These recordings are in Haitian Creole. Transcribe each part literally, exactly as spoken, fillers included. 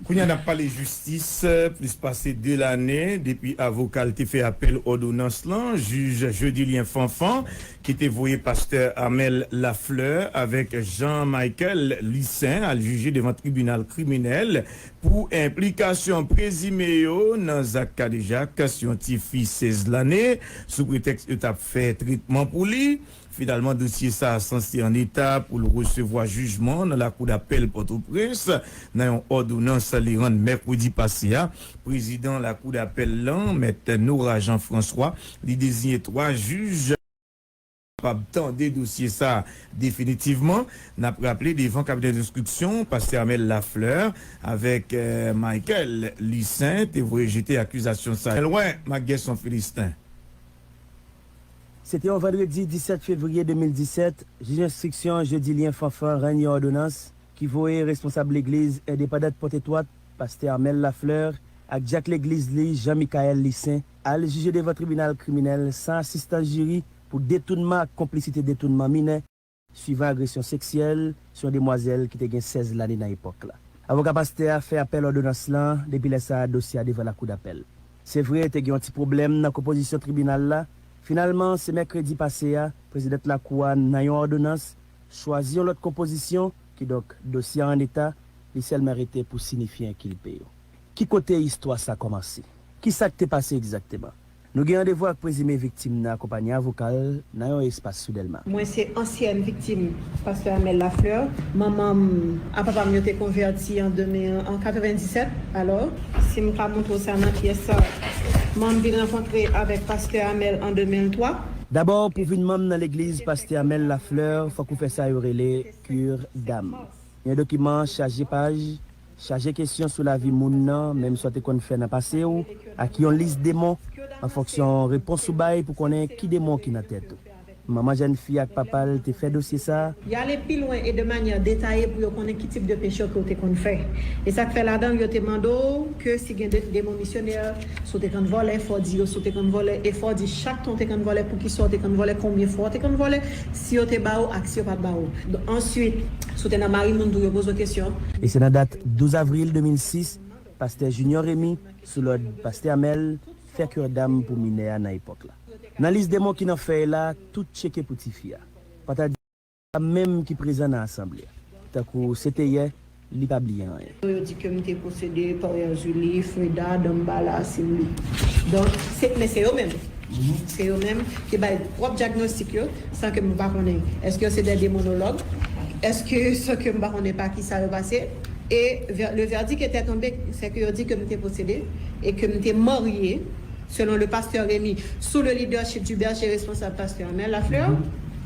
Kounye a n ap pale jistis, plis pase de lane depi avoka l te fè apèl òdonans lan, jij Jodilien Fanfan, ki te voye pastè Amel Lafleur avèk Jean Michael Licin al jije devan tribinal kriminèl pou enplikasyon prezime yo nan zak kadejak sou yon ti fi sèz lane, sou pretèks yo t ap fè tretman pou li. Finalman, dosye sa a sanse an eta pou l resevwa jijman nan Lakou Dapèl Pòtoprens, nan yon òdonans li rann mèkredi pase a. Prezidan Lakou Dapèl lan, Mèt Nora Jean François, li deziye twa jij kapab tande dosye sa a definitivman. N ap raple, devan kabinè denstriksyon, pastè Amel Lafleur avèk, eh, Michael Licin te voye jete akizasyon sa a lwen, Mak Gèson Filisten. Se te yon vandredi disèt fevriye de mil disèt, jij enstriksyon Jodilien Fanfan rann yon òdonans ki voye responsab legliz endepandant Pòtetwat, pastè Amel Lafleur, ak dyak legliz li, Jean Michael Licin, al jije devan tribinal kriminèl san asistans jiri pou detounman ak konplisite detounman minè, swivan agresyon seksyèl sou yon demwazèl ki te gen sèz lane nan epòk la. Avoka pastè a fè apèl òdonans lan, depi lè sa a, dosye a devan Lakou Dapèl. Se vre, te gen yon ti pwoblèm nan konpozisyon tribinal la. Finalman, se mèkredi pase a, prezidan lakou a, nan yon òdonans, chwazi yon lòt konpozisyon, kidonk, dosye a an eta, li sèlman rete pou sinifye enkilpe yo. Ki kote istwa sa kòmanse? Ki sa k te pase egzakteman? Nou gen randevou ak prezime viktim nan akonpaye avoka l nan yon espas sou Dèlma. Mwen se ansyèn viktim pastè Amel Lafleur. Manman m ak papa m yo te konvèti an de mil, an katrevenndisèt. Alò, si m ka montre w sa nan pyès sa, manman m vin rankontre avèk pastè Amel an de mil twa. Dabò, pou w vin manm nan legliz pastè Amel Lafleur, fòk ou fè sa yo rele cure d'âme. Yon dokiman chaje paj, chaje kesyon sou lavi moun nan, menm sa w te konn fè nan pase w, ak yon lis demon, an fonksyon repons ou bay pou konnen ki demon ki nan tèt ou. Manman jèn fi ak papa l te fè dosye sa a. Y ale pi lwen e de manyè detaye pou yo konnen ki tip de peche ke w te konn fè. E sa k fè ladan l, yo te mande w ke si gen de, demon misyonè, si w te konn vòlè, fò w di yo, si w te konn vòlè, e fò w di chak tan w te konn vòlè, poukisa w te konn vòlè, konbyen fwa w te konn vòlè, si yo te ba w ak si yo pa t ba w. Answit, si w te nan mari moun tou, yo poze w kesyon. E se nan dat douz avril de mil sis, pastè Junior Remy, sou lòd pastè Amel, fè cure d'âme pou minè a nan epòk la. Nan lis demon ki nan fèy la, tout tcheke pou tifi a. Pata di pa menm ki prezan nan asanble a. Tankou se te yè, li pa bliye anyen. Yo di ke m te posede Paria Julie, Freda, Dambala, Simli. Donk, se, men se yo menm. Se yo menm ki bay pwòp dyagnostik yo, san ke m pa konnen. Èske yo se de demonològ? Èske, san ke m pa konnen pa ki sa yo pase? E vè-, le verdict était tombé, c'est que yo di ke m te posede e ke m te marye, selon le pasteur Rémy, sous le leadership du berger responsable, pasteur Amel Lafleur,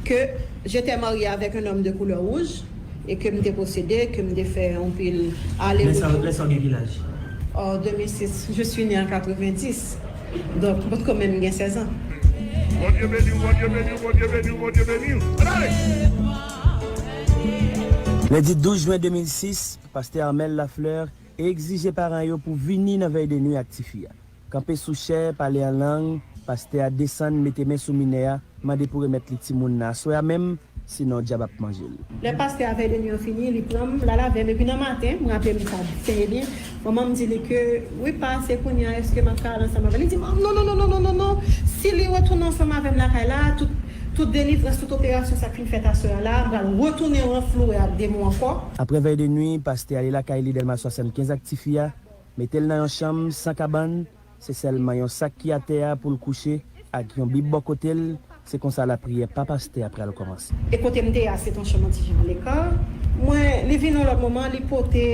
que j'étais mariée avec un homme de couleur rouge et que m te posede, ke m te fè anpil ale-retour. Lè sa, lè sa w gen ki laj? En deux mille six, je suis née en quatre-vingt-dix. Donk, mwen kanmenm gen sèz an. Bondye beni w, Bondye beni w, Bondye beni w, Bondye beni w. Ann ale! Lendi douz jen de mil sis, pastè Amel Lafleur egzije paran yo pou vini nan vèy de nwi ak tifi a. Kanpe sou chè, pale an lang, pastè a desann, mete men sou minè a, mande pou remèt li timoun nan aswè a menm, sinon dyab ap manje l. Lè pastè a vèy de nwi an fini, li pran m, l al avè m, epi nan maten, m raple m sa trè byen, manman m di li ke, wi pa, se kounye a, èske m ap ka al ansanm avè l? Li di m, non, non, non, non, non, non, non, si li retounen ansanm avè m lakay la, tout, tout delivrans, tout operasyon sa k fin fèt aswè a la, m pral retounen ranflouwe ak demon ankò. Apre vèy de nwi, pastè ale lakay li Dèlma swasannkenz ak tifi a, mete l nan yon chanm san kabann, se sèlman yon sak ki atè a pou l kouche ak yon bib bò kote l, se konsa lapriyè pa pastè a pral kòmanse. E kote m te ye a, se t yon chanm an ti jan aleka. Mwen, li vin yon lòt moman, li pote,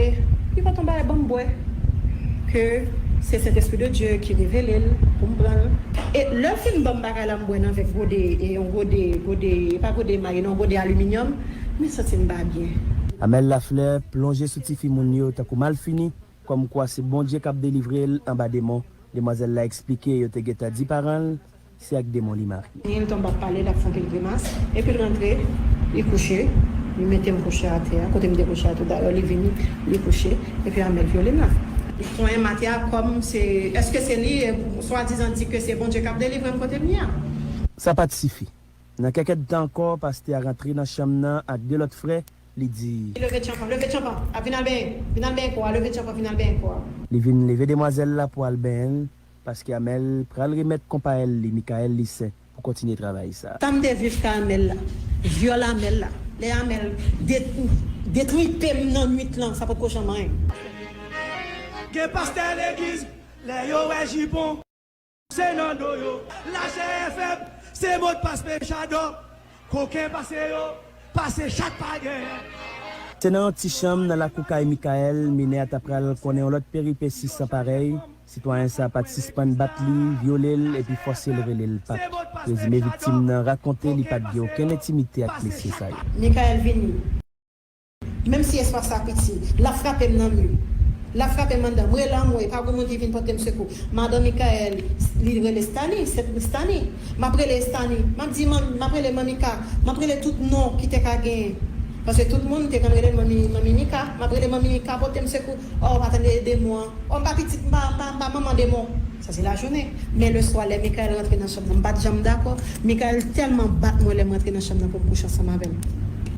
li pote yon bagay ban m bwè. Ke se Sentespri de Dye ki revele l pou m pran l. E lè l fin ban m bagay la, m bwè nan vè gode, e yon gode, gode, e pa gode emaye, non, gode aliminyòm, mwen santi m pa byen. Amel Lafleur plonje sou tifi moun yo tankou malfini, kòmkwa se Bondye k ap delivre l anba demon. Demwazèl la eksplike yo te gentan di paran l se ak demon li marye. Li tonbe ap pale, l ap fè anpil grimas, epi l rantre, li kouche, li mete m kouche atè a, kote m te kouche a tou dayè, li vini, li kouche, epi Amel vyole m la. Li konyen m atè a kòm se, èske se li, e, swadizan di ke se Bondye k ap delivre m kote m ye a? Sa pa t sifi. Nan kèk èdtan ankò, pastè a rantre nan chanm nan ak de lòt frè, li di. Leve tchanpan, leve tchanpan, ap vin al benyen, vin al benyen kò a, leve tchanpan, vin al benyen kò a. Li vin leve demwazèl la pou al benyen l, paske Amel pral remèt konpayèl li, Michael Lissaint, pou kontinye travay sa. Sa m te viv kay Amel la, vyòl Amel la, lè Amel det-, detripe m nan nwit lan, sa potko janm anyen. Gen pastè legliz, lè yo wè jipon. Se nan do yo, lajè fèb, se modpas pechadò, koken pase yo, pase chat pa gen. Se nan yon ti chanm nan lakou kay Michael, minè a ta pral konnen yon lòt peripesi san parèy. Sitwayen sa a pa t sispann bat li, vyole l, epi fòse l rele l pap. Prezime viktim nan rakonte li pa t gen okenn entimite ak mesye sa yo. Michael vini. Menm si espas la piti, l ap frape m nan mi. L ap frape m anndan. M rele anmwe, pa gen moun ki vin pote m sekou. Madan Michael, li rele Stani, se Stani. M ap rele Stani. M ap di, man, m ap rele Manmika. M ap rele tout non ki te ka genyen. Paske tout moun te konn rele l Manmi, Manmi Mika. M ap rele Manmi Mika, pote m sekou. O, pa tande demon an. O, m pa pitit, m pa, m pa, m pa manman demon. Sa se lajounen. Men leswa, lè Michael rantre nan chanm nan, m pa t janm dakò. Michael tèlman bat mwen lè m rantre nan chanm nan pou m kouche ansanm avè l.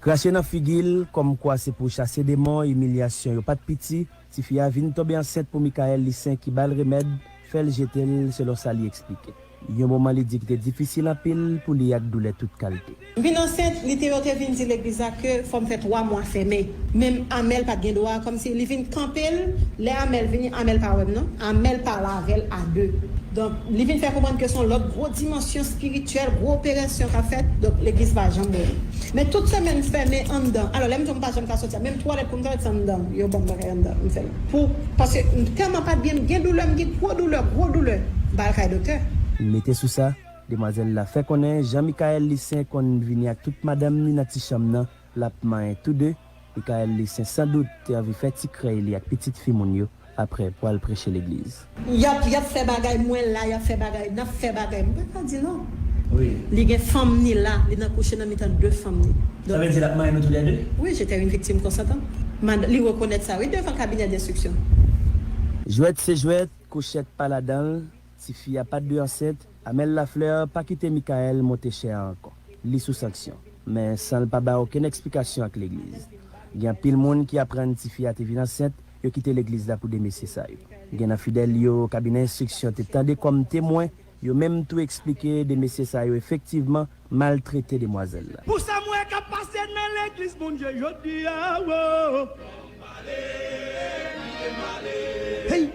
Krache nan figi l, kòmkwa se pou chase demon, imilyasyon yo pa t piti. Tifi a vin tonbe ansent pou Michael Lissaint ki ba l remèd, fè l jete l, selon sa li eksplike. Yon moman li di ki te difisil anpil pou li ak doulè tout kalte. M vin ansent, li te, yo te vin di legliz la ke fò m fè twa mwa fèmen. Men Amel pa t gen dwa, kòmsi li vin kanpe l. Lè Amel vini, Amel pa wè m non. Amel pale avè l a de. Donk, li vin fè konprann ke se yon lòt gwo dimansyon espirityèl, gwo operasyon k ap fèt. Donk, legliz pa janm wè m. Men tout semèn m fèmen anndan. Alò, lè m di w m pa janm ka soti a, menm twalèt pou m twalèt se anndan. Yo ban m bagay anndan, m fè l. Pou, paske m tèlman pa t byen, m gen doulè, m gen gwo doulè, gwo doulè. M pa al kay doktè. Mete sou sa, demwazèl la fè konnen jan Michael Lissaint konn vini ak tout madanm ni nan ti chanm nan, l ap manyen tou de. Michael Lissaint sandout te anvi fè ti krèy li ak pitit fi moun yo, aprè pou al preche legliz. Y ap, y ap fè bagay, mwen la, y ap fè bagay, n ap fè bagay. M pa ka di non. Wi. Li gen fanm ni la, li nan kouche nan mitan de fanm ni. Sa vle di l ap manyen nou toulède? Wi, j'étais une victime consentante. Mad-, li rekonèt sa, wi, devan kabinè denstriksyon. Jwèt se jwèt, kouchèt pa ladan l, tifi a pa t dwe ansent, Amel Lafleur pa kite Michael monte chè a ankò. Li sou sanksyon, men san l pa bay okenn eksplikasyon ak legliz. Gen anpil moun ki aprann tifi a te vin ansent, yo kite legliz la pou de mesye sa yo. Gen nan fidèl yo, kabinè enstriksyon te tande kòm temwen, yo menm tou eksplike de mesye sa yo efektivman maltrete demwazèl la. Pou sa m wè k ap pase nan legliz Bondye jodi a, wo. Hey!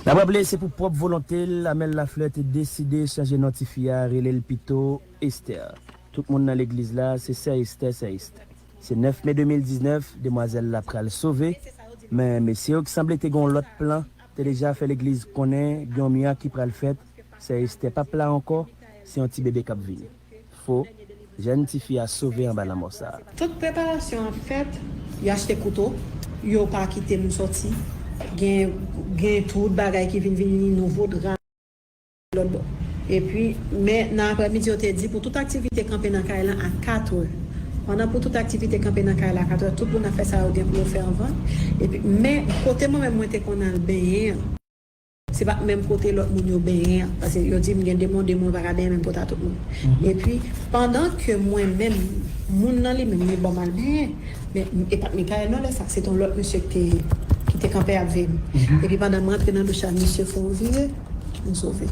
N ap raple, se pou pwòp volonte l, Amel Lafleur te deside chanje non tifi a, rele l pito Esther. Tout moun nan legliz la, se sè Esther, sè Esther. Se nèf me de mil diznèf, demwazèl la pral sove, men mesye yo ki sanble te gen yon lòt plan, te deja fè legliz konnen gen yon mirak ki pral fèt, sè Esther p ap la ankò, se yon ti bebe k ap vini. Fo, jèn tifi a sove anba lanmò sa a. Tout preparasyon ap fèt, y achte kouto, yo pa kite m soti. Gen, gen tout bagay ki vin vini, nouvo dra, lòt bò. Epi, men nan aprèmidi, yo te di pou tout aktivite kanpe nan kay lan a katrè. Pandan pou tout aktivite kanpe nan kay la a katrè, tout moun ap fè sa yo gen pou yo fè anvan. Epi, men kote mwen menm mwen te konn al benyen an, se pa t menm kote lòt moun yo benyen an. Paske yo di m gen demon, demon pa ka benyen menm kote a tout moun. Epi, pandan ke mwen menm, moun nan li menm, li ban m al benyen. Men, e pa t Michael non lè sa, se t yon lòt mesye ki te, ki te kanpe ap veye m. Epi pandan m rantre nan douch la, misye fè yon vire, m sove.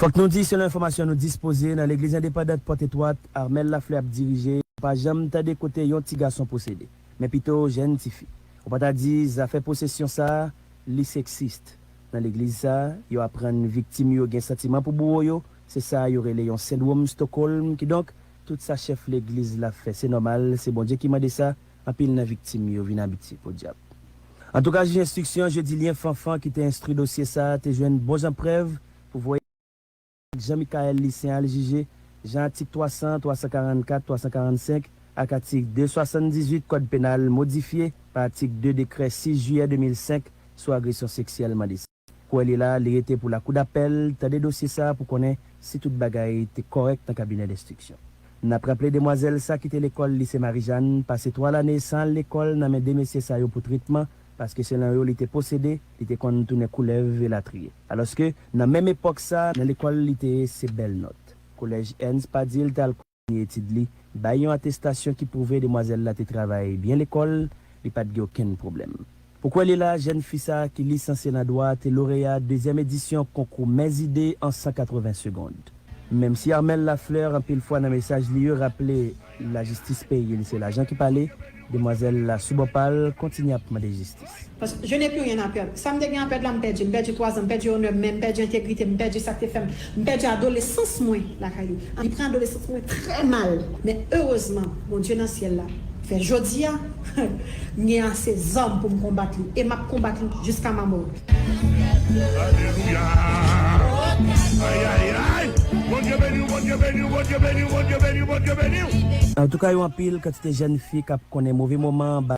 Fòk nou di, selon enfòmasyon nou dispoze, nan legliz endepandant Pòt Etwat, Amel Lafleur ap dirije, pa janm tande kote yon ti gason posede, men pito jèn tifi. Ou pa ta di zafè posesyon sa a, li seksist. Nan legliz sa a, yo aprann viktim yo gen santiman pou bouwo yo, se sa yo rele yon sendwòm Stockholm, kidonk, tout sa chèf legliz la fè, se nòmal, se Bondye ki mande sa, anpil nan viktim yo vin abitye, podyab. Antouka, jij enstriksyon Jedilyen Fanfan ki te enstwi dosye sa a te jwenn bon jan prèv pou voye Jean Michael Lissaint al jije, jan atik twa san, twa san karannkat, twa san karannsenk ak atik de swasanndizuit Kòd Penal modifye pa atik de dekrè sis jiyè de mil senk sou agresyon seksyèl mande sa. Kwè li la, li rete pou Lakou dapèl tande dosye sa a pou konnen si tout bagay te kòrèk nan kabinè denstriksyon. N ap raple demwazèl sa kite lekòl Lise Marijàn, pase twa lane san al lekòl nan men de mesye sa yo pou tretman, paske selon yo li te posede, li te konn tounen koulèv elatriye. Alòske, nan menm epòk sa, nan lekòl li te ye se bèl nòt. Kolèj Ernst Padil t al kontinye etid li, bay yon atestasyon ki pwouve demwazèl la te travay byen lekòl, li pa t gen okenn pwoblèm. Pou kwè li la, jèn fi sa a ki lisansye nan dwa te loreya dezyèm edisyon konkou Mèzide an san katreven segond. Menm si Armel Lafleur anpil fwa nan mesaj li yo raple lajistis peyi l se lajan ki pale, demwazèl la sou bò pa l kontinye ap mande jistis. Paske je n'ai plus rien à perdre. Sa m te gen a pèd la, m pèdi. M pèdi twa zan, m pèdi onè m, men m pèdi entegrite m, m pèdi sa k te fè m. M pèdi adolesans mwen lakay li. Li pran adolesans mwen trè mal. Men erezman, Bondye nan syèl la fè jodi a, m gen ase zam pou m konbat li. E m ap konbat li jiska ma mò. Alelouya. Ay, ay, ay. Bondye beni w, Bondye beni w, Bondye beni w, Bondye beni w, Bondye beni w. Antouka, yo anpil kantite jèn fi k ap konnen move moman anba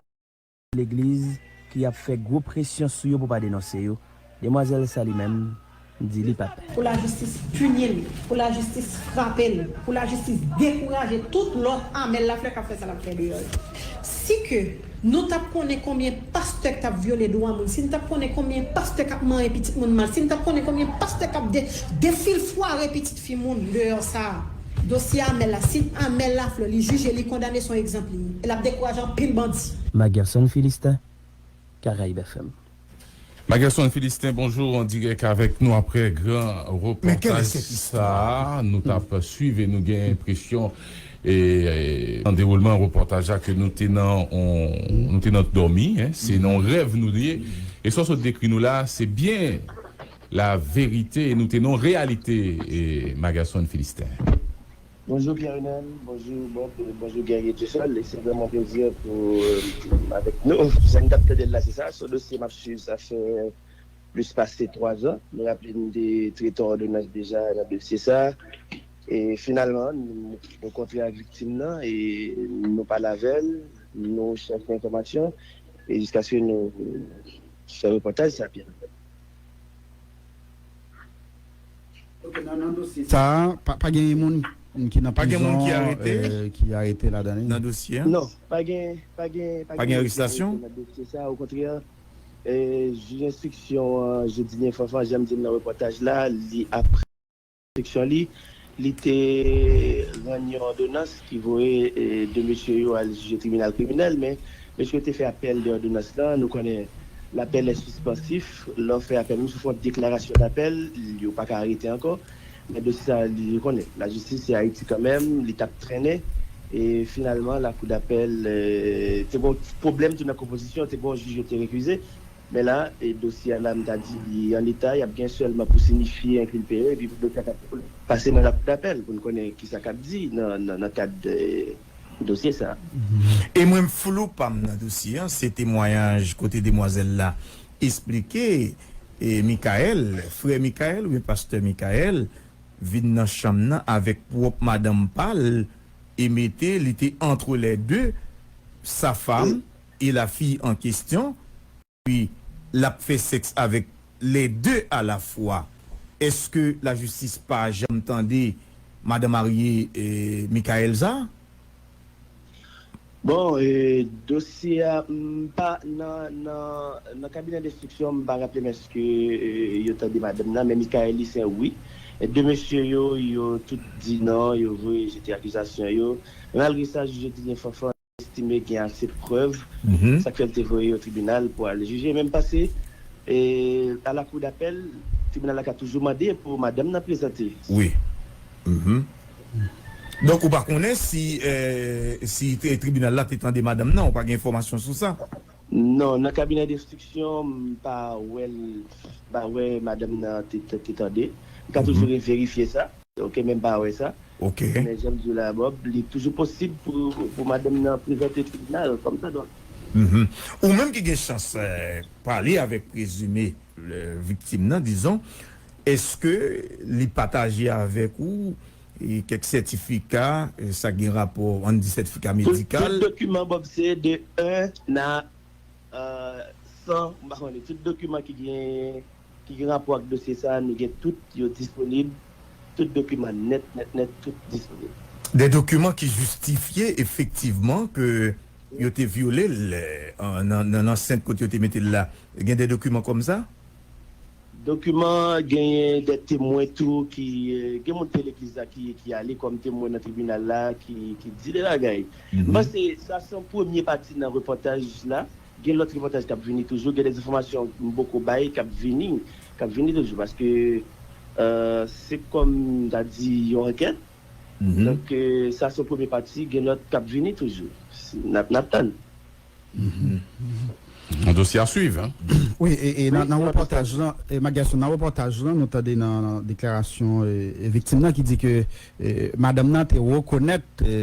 legliz ki ap fè gwo presyon sou yo pou pa denonse yo. Demwazèl sa li menm, di li pa pè. Pou lajistis pini l, pou lajistis frape l, pou lajistis dekouraje tout lòt Amèl Laflè k ap fè sa l ap fè deyò yo. Si ke nou t ap konnen konbyen pastè k t ap vyole dwa moun, si n t ap konnen konbyen pastè k ap manyen pitit moun mal, si n t ap konnen konbyen pastè k ap de, defilfware pitit fi moun deyò sa a, dosye Amèl la, si Amèl Laflè li jije, li kondane, se yon egzanp li ye. E l ap dekouraje anpil bandi. Magerson Philistin, Caraïbes F M. Magerson Philistin, bonjou, an dirèk avèk nou aprè gran repòtaj sa a. Nou t ap swiv e nou gen enpresyon e, e, nan dewoulman repòtaj la ke nou te nan on, nou te nan dòmi, en, se nan on rèv nou te ye. E sa w sot dekri nou la, se byen la verite, e nou te nan on reyalite, e, Magerson Philistin. Bonjou Pierre Renel, bonjou Bob, bonjou Guerrier Dussol. E se vrèman plezi pou, euh, avèk nou. Jan n t ap tande l la, se sa. Se yon dosye m ap swiv, sa fè plis pase twa zan. Nou raple n te trete yon òdonans deja nan dosye sa. E finalman, nou, nou kontre ak viktim nan e nou pale avè l, nou chèche enfòmasyon e jiskaske nou fè repòtaj sa, Pierre. Sa a, pa, pa gen moun ki nan prizon, euh, ki arete ladan li? Nan dosye a? Non, pa gen, pa gen, pa gen moun ki arete nan dosye sa. Okontrè, euh, jij enstriksyon an, Jodilien Fanfan, jan m di l nan repòtaj la, li apre enstriksyon li, li te rann yon òdonans ki voye, euh, de mesye yo al jije tribinal kriminèl, men mesye yo te fè apèl de òdonans lan. Nou konnen lapèl est suspensif. Lè w fè apèl, menm si w fè yon deklarasyon dapèl, yo pa ka arete ankò. Men dosye sa, li konnen lajistis se Ayiti kanmenm, li t ap trennen. E finalman, lakou dapèl, euh, te gen yon pwoblèm tou nan konpozisyon, te gen yon jij yo te rekize. Men la, e dosye a la, m ta di li an eta, y ap gen sèlman pou sinifye enkilpe yo, epi pou dosye a ka pase nan lakou dapèl, pou n konnen kisa k ap di nan, nan, nan kad, e, dosye sa a. E mwen, flou pa m nan dosye a, se temwayaj kote demwazèl la esplike, e, Michael, frè Michael oubyen pastè Michael, vin nan chanm nan avèk pwòp madanm pa l e mete li te entre les deux, sa femme et la fille en question, epi l ap fè sèks avèk les deux à la fois. Èske lajistis pa janm tande madan marye, eh, Michael sa? Bon, eh, dosye a, m pa nan, nan, nan kabinè denstriksyon, m pa raple m èske, eh, yo tande madanm nan, men Michael li se wi. E de mesye yo, yo tout di non, yo voye jete akizasyon yo. Men malgre sa, jij Jodilien Fanfan estime gen ase prèv, sa k fè l te voye yo tribinal pou al jije. Men m panse, e, a la kou dapèl, tribinal la ka toujou mande pou madanm nan prezante. Wi. Donk, ou pa konnen si, eh, si te, tribinal la te tande madanm nan, ou pa gen enfòmasyon sou sa? Non, nan kabinè denstriksyon, m pa wè l, m pa wè madanm nan te, te, te tande. M ka toujou reverifye sa. Ok, men m pa wè sa. Ok. Men jan m di w la, Bob, li toujou posib pou, pou madanm nan prezante tribinal kòmsadwa. Ou menm ki gen chans, eh, pale avèk prezime, eh, viktim nan, dizon, èske li pataje avèk ou, e kèk sètifika, e sa gen rapò, ann di sètifika medikal. Tout dokiman Bob se de en a san, m pa konnen, tout dokiman ki gen, ki gen rapò ak dosye sa, nou gen tout yo disponib, tout dokiman nèt, nèt, nèt, tout disponib. De dokiman ki jistifye efektivman ke yo te vyole l, e, an, nan, nan ansent kote yo te mete l la. Gen de dokiman kòm sa? Dokiman, genyen de temwen tou ki, e, gen moun te legliz la ki, ki ale kòm temwen nan tribinal la, ki, ki di de bagay. M panse sa se yon premye pati nan repòtaj la. Gen lòt repòtaj k ap vini toujou, gen de enfòmasyon m poko bay k ap vini, k ap vini toujou, paske, e, se kòm m ta di yon ankèt. Donk, e, sa se yon premye pati, gen lòt k ap vini toujou. Si, n ap, n ap tann. Un dossier à suivre, hein? Wi, e, e nan, nan repòtaj lan, e, Magerson, nan repòtaj lan, nou tande nan, nan deklarasyon e, e viktim nan ki di ke e, madanm nan te rekonèt e,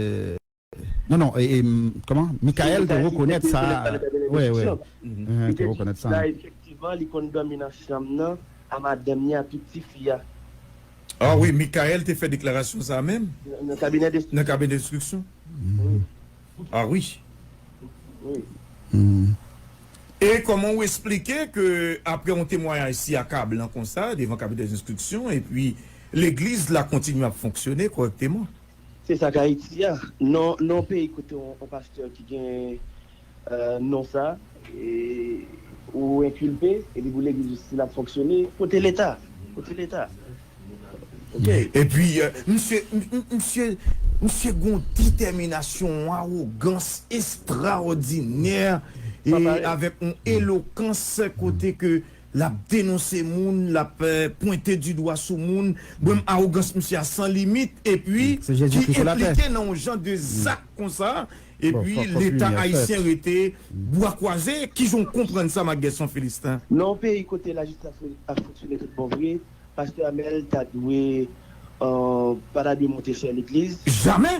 non, non, e, e, m- kòman? Michael te rekonèt sa. Wi, wi. Te rekonèt sa. Efektivman, li konn dòmi nan chanm nan a madanm ni a tout ti fi a. Ah wi, Michael te fè deklarasyon sa menm? Nan kabinè de Nan kabinè enstriksyon? Ah wi. E kòman ou esplike ke apre yon temwayaj si akablan konsa devan kabinè enstriksyon epi legliz la kontinye ap fonksyone kòrèkteman? Se sa k Ayiti a. Non, non peyi kote yon, yon pastè ki gen e, non sa, e, ou enkilpe, epi pou legliz si l ap fonksyone, kote Leta? Kote Leta? Ok. Epi, e, misye, m- m- misye, misye gon detèminasyon, yon awogans estraòdinè, e avèk yon elokans kote ke l ap denonse moun, l ap e, pwente di dwa sou moun. Bon, awogans misye a san limit, epi ki enplike nan yon jan de zak konsa, epi Leta ayisyen rete bwa kwaze. Kijan w konprann sa, Magerson Philistin? Nan yon peyi kote lajistis ap fonksyone tout bon vre, pastè Amel ta dwe, e, pa ta dwe monte chè legliz. Jamè!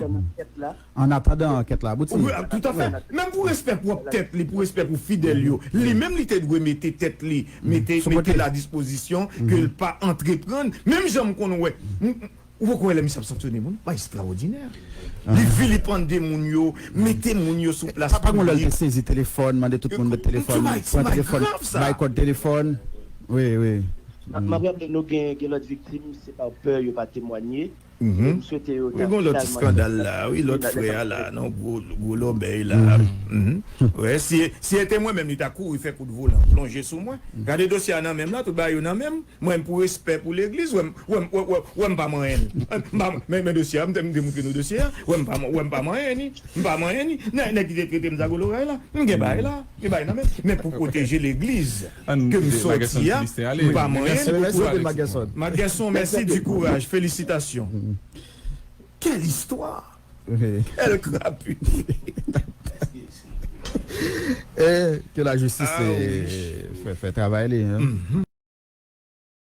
An atandan ankèt la abouti. Toutafè. Menm pou respè pwòp tèt li, pou respè pou fidèl yo, li menm li te dwe mete tèt li, mete, mete l a dispozisyon ke l pa antreprann. Menm jan m konn wè. Ou poko wè lè misye ap sanksyone moun? Pa estraòdinè. Li vilipande moun yo, mete moun yo sou plas piblik. Pa gon lè l te sezi telefòn, mande tout moun met telefòn, pran telefòn, bay kòd telefòn. Wi, wi. M ap raple nou gen, gen lòt viktim, se pa pè yo pa temwanye. M swete yo ta. Wi, gon lòt eskandal la, wi, lòt frè a la, nan gwo, gwo lòbèy la. Wi, si, si se te mwen menm, li ta kouri fè kout volan, plonje sou mwen. Gade dosye a nan men m la, tout bagay yo nan men m. Mwen, pou respè pou legliz, wè m, wè m, wè, wè, wè m pa manyen l. M pa, men, men dosye a, m te, m te montre nou dosye a. Wè m pa, wè m pa manyen ni. M pa manyen ni. Nèg, nèg ki te trete m zago loray la. M gen bagay la. Gen bagay nan men. Men pou pwoteje legliz ke m sòti a, m pa manyen ni. Magerson, mèsi di kouraj. Felisitasyon. Quelle histoire! Quelle crapule! Eh, que la justice eh, fait, fait travail, hein.